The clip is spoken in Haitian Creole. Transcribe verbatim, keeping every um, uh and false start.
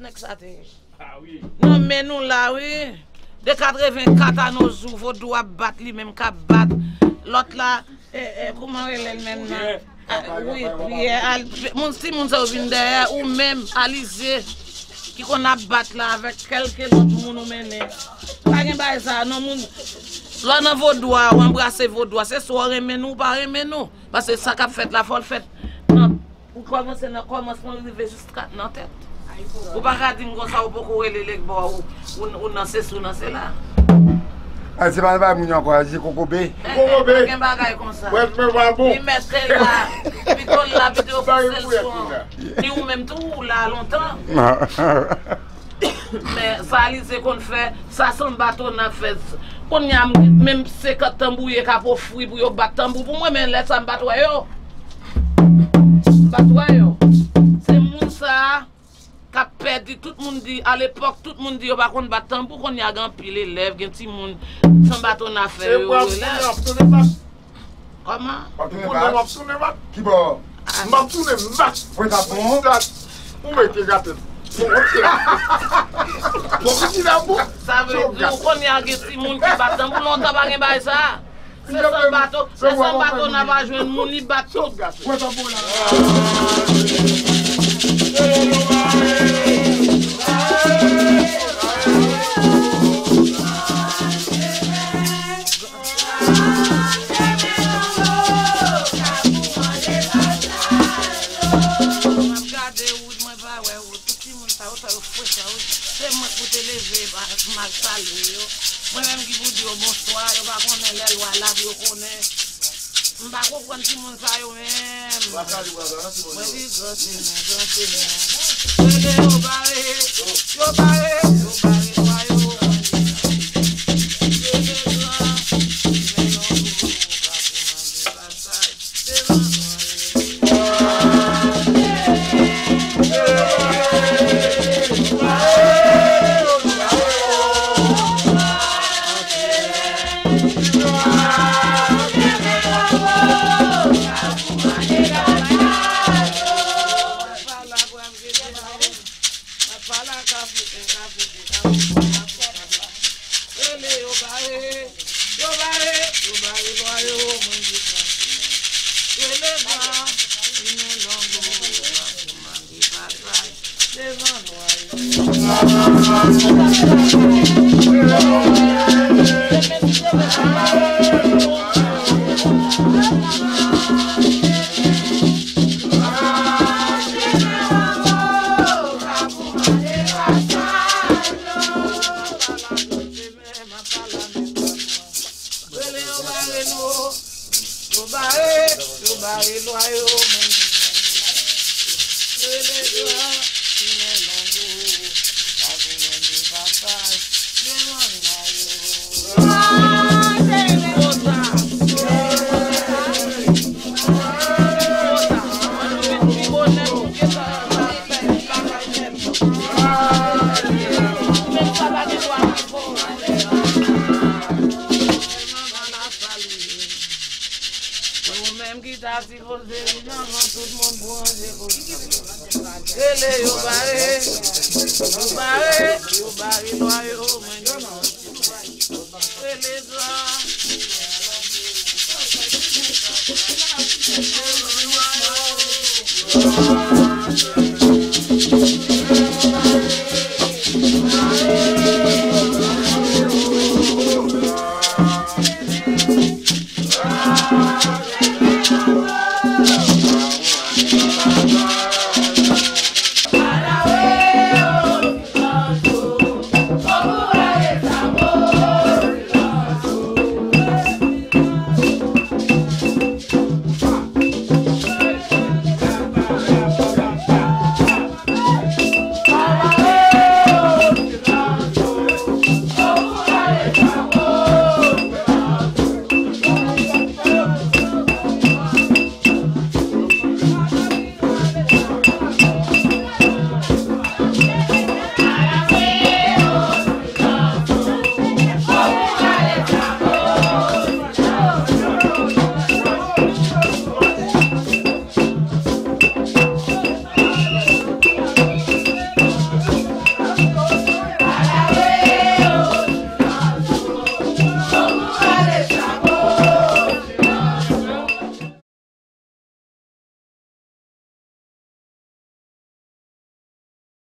Nèg sa te ye. Nan men nou la, wi. De katrevenkat a nos jours, vodou ap bat, li menm k ap bat. Lòt la, e, e, kouman rele l menm nan? A, wi, Pyè, al, moun, timoun sa yo vin dèyè, ou menm, Alizé, ki konn ap bat la avèk kèlke lòt moun ou mennen. Pa gen bagay sa, non, moun, lè w nan vodou a, ou anbrase vodou a, se swa w renmen nou, ou pa renmen nou. Paske sa k ap fèt la, fò l fèt nan Ou kòmanse nan kòmansman, ou rive jiska nan tèt. Ou pa ka di m konsa, ou poko rele Legba, ou, ou, ou nan sesi, ou nan sela. Ay, se pa, pa moun ankò, se kokobe. Kokobe. Pa gen bagay konsa. Wè, men pa bon. Li mèt te la. Pito l la, pito l fè sèl sou an. Ni ou menm tou, ou la lontan. Men sa Alizé konn fè, sa Sanba Tona fè. Kounye a, m, menm senkant tanbouye k ap ofri pou yo bat tanbou pou mwen, men lè sa m pa t wè yo. M pa t wè yo. Se moun sa a k ap pèdi, tout moun di, alepòk, tout moun di yo pa konn bat tanbou, kounye a gen anpil elèv, gen timoun, Sanba Tona fè yo elèv. Kòman? Pou konnen m ap tounen bat. Ki bò? M ap tounen bat. Pwent ap bon. Dat. Ou mete gate. Bon, ok. Bon, ki la bon? Sa vle di, ou konnen gen timoun ki bat tanbou lontan, pa gen bagay sa. Se Sanba To, se Sanba Tona pa jwenn moun, li bat tout. Pwent ap bon la. M ap gade wout, mwen pa wè wout. Tout timoun sa yo, sa yo fre sa yo. Se mwen pou te leve, m al salye yo. Mwen menm ki pou di yo bonswa, yo pa konnen lè lwa la pou yo konnen. M pa konprann timoun sa yo menm. Mwen di gran Senyè, gran Senyè. Rele yo bare, yo bare, yo bare lwa yo. Rele gran, men non, yo pa pou manje. Rele yo bare, yo bare, yo bare lwa yo, mwen di sa. Rele sa, li men longo, yo pa pou mande pasaj devan lwa yo. Rele yo bare nou, yo bare, yo bare lwa yo, mwen di sa. Rele gran, ki men longo, pa pou mande pasaj devan lwa yo. Ou menm ki ta sipoze vin anvan tout moun pou ranje koze. Rele yo bare, yo bare, yo bare lwa yo, mwen di. Rele gran.